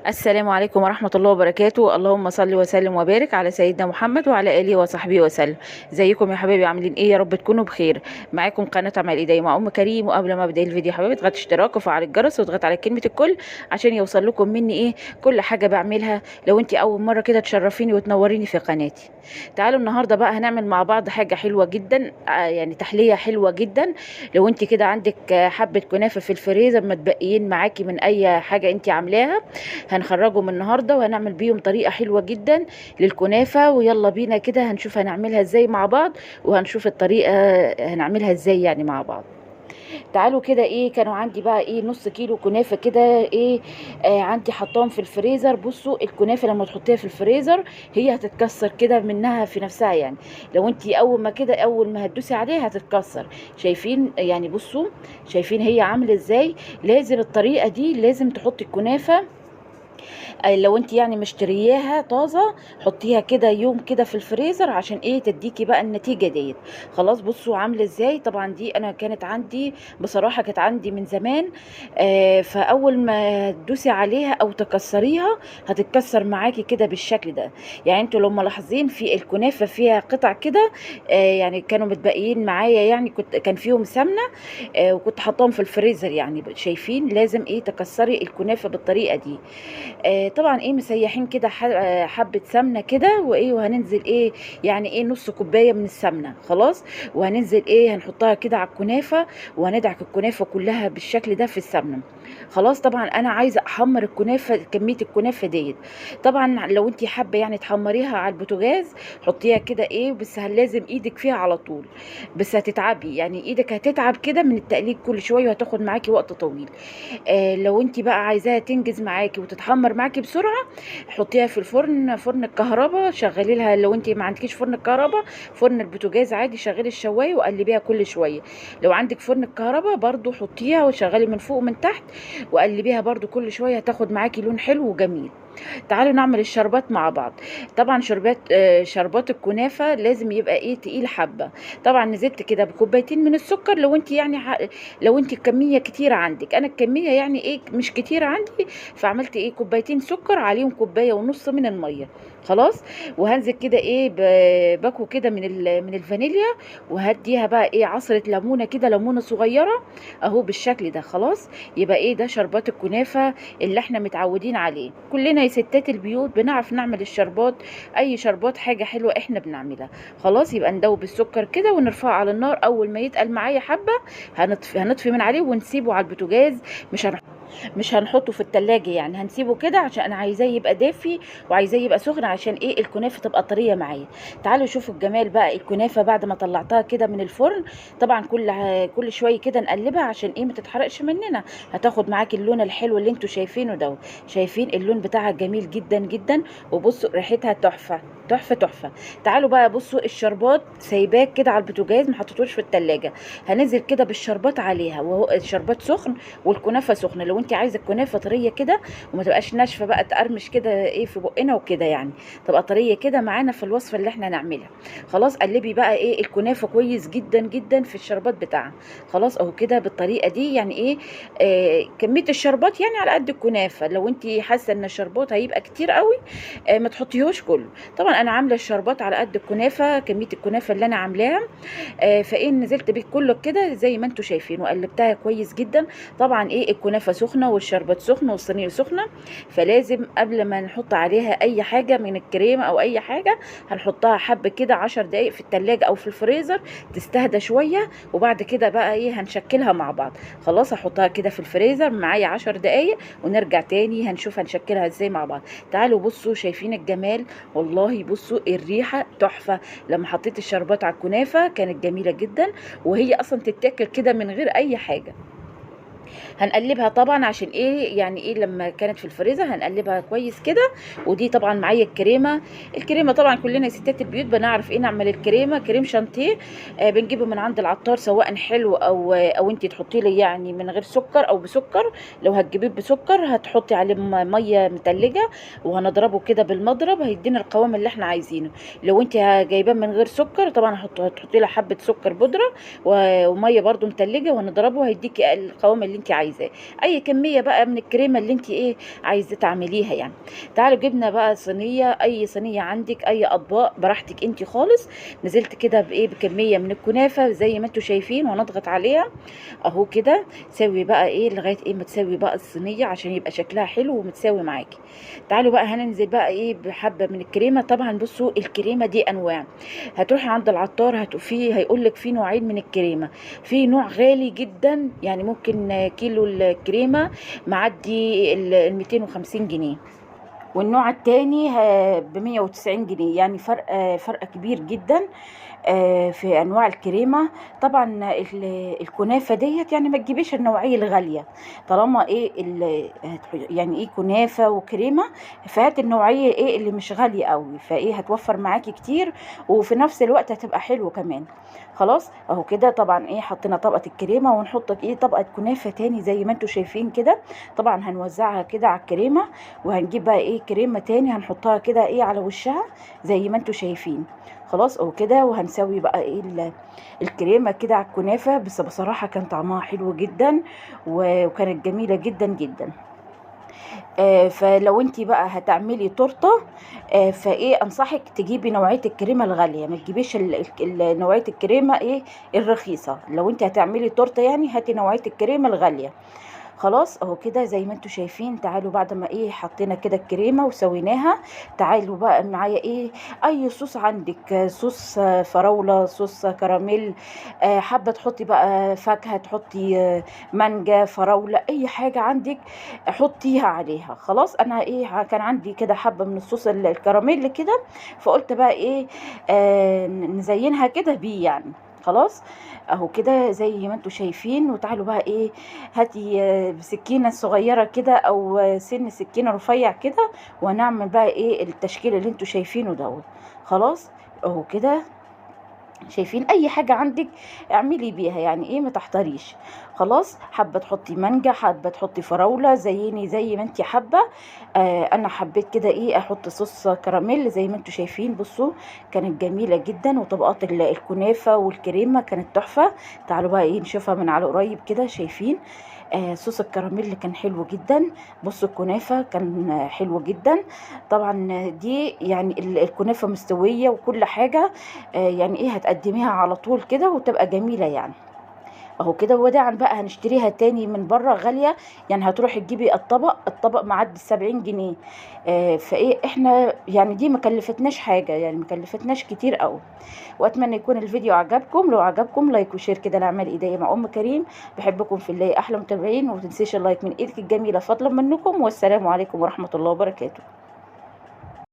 السلام عليكم ورحمة الله وبركاته. اللهم صل وسلم وبارك على سيدنا محمد وعلى آله وصحبه وسلم. ازيكم يا حبايبي، عاملين ايه؟ يا رب تكونوا بخير. معاكم قناة عمل ايدي مع ام كريم. وقبل ما ابدا الفيديو يا حبايبي اضغط اشتراك وفعل الجرس واضغط على كلمة الكل عشان يوصل لكم مني ايه كل حاجة بعملها. لو انت اول مرة كده تشرفيني وتنوريني في قناتي. تعالوا النهارده بقى هنعمل مع بعض حاجة حلوة جدا، يعني تحلية حلوة جدا. لو انت كده عندك حبة كنافة في الفريزر متبقيين معاكي من اي حاجة انت عاملاها، هنخرجهم النهارده وهنعمل بيهم طريقه حلوة جدا للكنافه. ويلا بينا كده هنشوف هنعملها ازاي مع بعض، وهنشوف الطريقة هنعملها ازاي يعني مع بعض. تعالوا كده، ايه كانوا عندي بقى ايه نص كيلو كنافه كده ايه عندي حطاهم في الفريزر. بصوا الكنافه لما تحطيها في الفريزر هي هتتكسر كده منها في نفسها، يعني لو انت اول ما كده اول ما هتدوسي عليها هتتكسر. شايفين يعني؟ بصوا شايفين هي عامله ازاي؟ لازم الطريقة دي، لازم تحطي الكنافه لو انت يعني مشترياها طازة حطيها كده يوم كده في الفريزر عشان ايه تديكي بقى النتيجة ديت. خلاص بصوا عامله ازاي. طبعا دي انا كانت عندي بصراحة، كانت عندي من زمان، فاول ما تدوسي عليها او تكسريها هتتكسر معاكي كده بالشكل ده. يعني انتوا لو ملاحظين في الكنافه فيها قطع كده، يعني كانوا متبقيين معايا، يعني كان فيهم سمنه، وكنت حطاهم في الفريزر. يعني شايفين لازم ايه تكسري الكنافه بالطريقة دي. طبعا ايه مسيحين كده حبه سمنه كده وايه، وهننزل ايه يعني ايه نص كوباية من السمنة. خلاص وهننزل ايه هنحطها كده على الكنافه، وهندعك الكنافه كلها بالشكل ده في السمنة. خلاص طبعا انا عايزه احمر الكنافه، كمية الكنافه ديت. طبعا لو انت حابة يعني تحمريها على البوتاجاز حطيها كده ايه، بس لازم ايدك فيها على طول، بس هتتعبي يعني ايدك هتتعب كده من التقليب كل شوية وهتاخد معاكي وقت طويل. لو انت بقى عايزاها تنجز معاكي وتتحمر معاكي بسرعة حطيها في الفرن، فرن الكهرباء شغلي لها. لو انت ما عندكيش فرن الكهرباء فرن البوتاجاز عادي شغلي الشوايه وقلبيها كل شوية. لو عندك فرن الكهرباء برضو حطيها وشغلي من فوق ومن تحت وقلبيها برضو كل شوية، هتاخد معاكي لون حلو وجميل. تعالوا نعمل الشربات مع بعض. طبعا شربات الكنافه لازم يبقى ايه تقيل حبه. طبعا نزلت كده بكوبايتين من السكر. لو انت يعني لو انت الكمية كتيرة عندك، انا الكمية يعني ايه مش كتيرة عندي، فعملت ايه كوبايتين سكر عليهم كوباية ونص من المية. خلاص وهنزل كده ايه باكو كده من الفانيليا، وهديها بقى ايه عصره ليمونه كده، ليمونه صغيرة اهو بالشكل ده. خلاص يبقى ايه ده شربات الكنافه اللي احنا متعودين عليه كلنا يا ستات البيوت، بنعرف نعمل الشربات، اي شربات حاجة حلوة احنا بنعملها. خلاص يبقى ندوب السكر كده ونرفعه على النار، اول ما يتقل معايا حبه هنطفي من عليه ونسيبه على البوتاجاز، مش هنحطه في التلاجة يعني، هنسيبه كده عشان انا عايزاه يبقى دافي وعايزاه يبقى سخن عشان ايه الكنافه تبقى طرية معايا. تعالوا شوفوا الجمال بقى الكنافه بعد ما طلعتها كده من الفرن. طبعا كل شوية كده نقلبها عشان ايه ما تتحرقش مننا، هتاخد معاكي اللون الحلو اللي انتوا شايفينه ده. شايفين اللون بتاعها جميل جدا جدا، وبصوا ريحتها تحفة تحفة تحفة. تعالوا بقى بصوا الشربات سايباه كده على البوتاجاز ما حطيتوش في التلاجة، هننزل كده بالشربات عليها، وهو الشربات سخن والكنافه سخنة. لو انت عايزه الكنافه طرية كده وما تبقاش ناشفة بقى تقرمش كده ايه في بقنا وكده، يعني تبقى طرية كده معانا في الوصفة اللي احنا هنعملها. خلاص قلبي بقى ايه الكنافه كويس جدا جدا في الشربات بتاعها. خلاص اهو كده بالطريقة دي، يعني ايه كمية الشربات يعني على قد الكنافه. لو انت حاسه ان الشربات هيبقى كتير قوي ما تحطيهوش كله. طبعا انا عامله الشربات على قد الكنافه، كمية الكنافه اللي انا عاملاها، فايه نزلت بيه كله كده زي ما انتم شايفين وقلبتها كويس جدا. طبعا ايه الكنافه سخنة والشربات سخن والصينيه سخنة، فلازم قبل ما نحط عليها اي حاجة من الكريمة او اي حاجة هنحطها حبه كده 10 دقايق في التلاجة او في الفريزر تستهدى شوية، وبعد كده بقى ايه هنشكلها مع بعض. خلاص هحطها كده في الفريزر معايا 10 دقايق ونرجع تاني هنشوف هنشكلها ازاي مع بعض. تعالوا بصوا شايفين الجمال، والله بصوا الريحة تحفة. لما حطيت الشربات على الكنافه كانت جميلة جدا، وهي اصلا تتاكل كده من غير اي حاجة. هنقلبها طبعا عشان ايه يعني ايه لما كانت في الفريزر هنقلبها كويس كده. ودي طبعا معايا الكريمة، الكريمة طبعا كلنا ستات البيوت بنعرف ايه نعمل الكريمة، كريم شانتيه بنجيبه من عند العطار سواء حلو او انت تحطي لي يعني من غير سكر او بسكر. لو هتجيبيه بسكر هتحطي عليه مية متلجه وهنضربه كده بالمضرب هيدينا القوام اللي احنا عايزينه. لو انت جايباه من غير سكر طبعا هتحطي له حبه سكر بودره ومية برده متلجه وهنضربه هيديكي القوام اللي انت انت عايزاه، اي كمية بقى من الكريمة اللي انت ايه عايزه تعمليها يعني. تعالوا جبنا بقى صينية، اي صينية عندك، اي اطباق براحتك انت خالص. نزلت كده بايه بكمية من الكنافه زي ما انتوا شايفين، وهنضغط عليها اهو كده. سوي بقى ايه لغاية ايه ما تسوي بقى الصينية عشان يبقى شكلها حلو ومتساوي معاكي. تعالوا بقى هننزل بقى ايه بحبه من الكريمة. طبعا بصوا الكريمة دي انواع، هتروحي عند العطار هتقفيه هيقول لك في نوعين من الكريمة. في نوع غالي جدا يعني ممكن كيلو الكريمة معدي ال 250 جنيه، والنوع التاني ب 190 جنيه، يعني فرق كبير جدا في انواع الكريمة. طبعا الكنافه ديت يعني ما تجيبيش النوعية الغالية، طالما ايه يعني ايه كنافه وكريمه، فهات النوعية ايه اللي مش غالية قوي، فايه هتوفر معاكي كتير وفي نفس الوقت هتبقى حلو كمان. خلاص اهو كده. طبعا ايه حطينا طبقه الكريمة، ونحط ايه طبقه كنافه تاني زي ما انتم شايفين كده. طبعا هنوزعها كده على الكريمة، وهنجيب بقى ايه كريمة تاني هنحطها كده ايه على وشها زي ما انتم شايفين. خلاص اهو كده. وهنسوي بقى ايه الكريمة كده على الكنافه. بس بصراحة كان طعمها حلو جدا وكانت جميلة جدا جدا. فلو انت بقى هتعملي تورته، فايه انصحك تجيبي نوعية الكريمة الغالية، ما تجيبيش نوعية الكريمة ايه الرخيصة. لو انت هتعملي تورته يعني هاتي نوعية الكريمة الغالية. خلاص اهو كده زي ما انتم شايفين. تعالوا بعد ما ايه حطينا كده الكريمة وسويناها، تعالوا بقى معايا ايه اي صوص عندك، صوص فراوله، صوص كراميل، حابة تحطي بقى فاكهة، تحطي مانجا، فراوله، اي حاجة عندك حطيها عليها. خلاص انا ايه كان عندي كده حبه من الصوص الكراميل كده، فقلت بقى ايه نزينها كده بيه يعني. خلاص اهو كده زي ما انتم شايفين. وتعالوا بقى ايه هاتي بسكينة صغيرة كده او سن سكينة رفيع كده، وهنعمل بقى ايه التشكيل اللي انتم شايفينه دوت. خلاص اهو كده شايفين. اي حاجة عندك اعملي بيها يعني ايه ما تحتريش. خلاص حابة تحطي مانجا، حابة تحطي فراوله، زيني زي ما انت حابة. انا حبيت كده ايه احط صوص كراميل زي ما انتم شايفين. بصوا كانت جميلة جدا، وطبقات الكنافه والكريمه كانت تحفة. تعالوا بقى ايه نشوفها من على قريب كده. شايفين صوص الكراميل كان حلو جدا. بصوا الكنافه كان حلو جدا. طبعا دي يعني الكنافه مستوية وكل حاجة، يعني ايه هتقدميها على طول كده وتبقى جميلة يعني. اهو كده. وداعا بقى هنشتريها تاني من بره غالية يعني، هتروحي تجيبي الطبق معدي 70 جنيه. فايه احنا يعني دي ما كلفتناش حاجة يعني، ما كلفتناش كتير قوي. واتمنى يكون الفيديو عجبكم، لو عجبكم like و share كده لاعمال ايديا مع ام كريم. بحبكم في الله، احلى متابعين، وما تنسيش ال like من ايدك الجميلة فضلا منكم. والسلام عليكم ورحمة الله وبركاته.